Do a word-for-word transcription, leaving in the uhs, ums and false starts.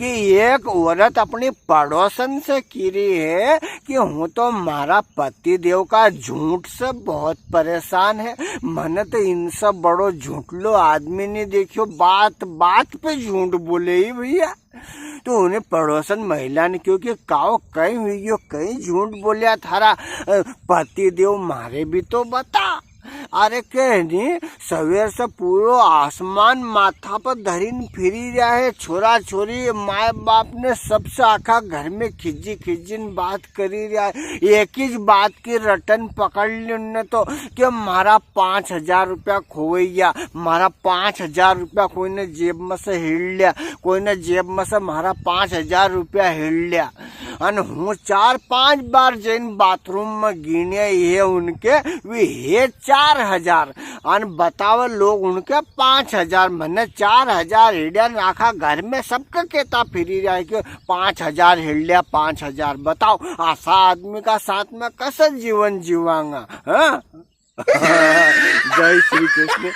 कि एक औरत अपनी पड़ोसन से की रही है कि हूँ तो मारा पति देव का झूठ से बहुत परेशान है, मने तो इनसे बड़ो झूठलो आदमी नहीं देखियो, बात बात पे झूठ बोले ही भैया। तो उन्हें पड़ोसन महिला ने क्यो कि काओ कई हुई गयो, कई झूठ बोलिया थारा अ, पति देव, मारे भी तो बता। अरे कहनी, सवेर से पूरो आसमान माथा पर धरीन फिरी रहा है। छोरा छोरी, माय बाप ने सबसे आखा घर में खिजी खिजीन बात करी रहा है। एक ही बात की रटन पकड़ ली उनने तो, कि मारा पाँच हजार रुपया खोवैया, मारा पाँच हजार रुपया कोई ने जेब में से हिल लिया, कोई ने जेब में से मारा पाँच हजार रुपया हिल लिया। अन हूँ चार पांच बार जैन बाथरूम में गिण्या ये उनके, वे हे चार हजार। अन बतावे लोग उनके पांच हजार, मने चार हजार हिड्या न आखा घर में सबके केता फिरी रहा है कि पांच हजार हिड्या, पांच हजार। बताओ, असा आदमी का साथ में कसा जीवन जीवांगा, हाँ? जय श्री कृष्ण।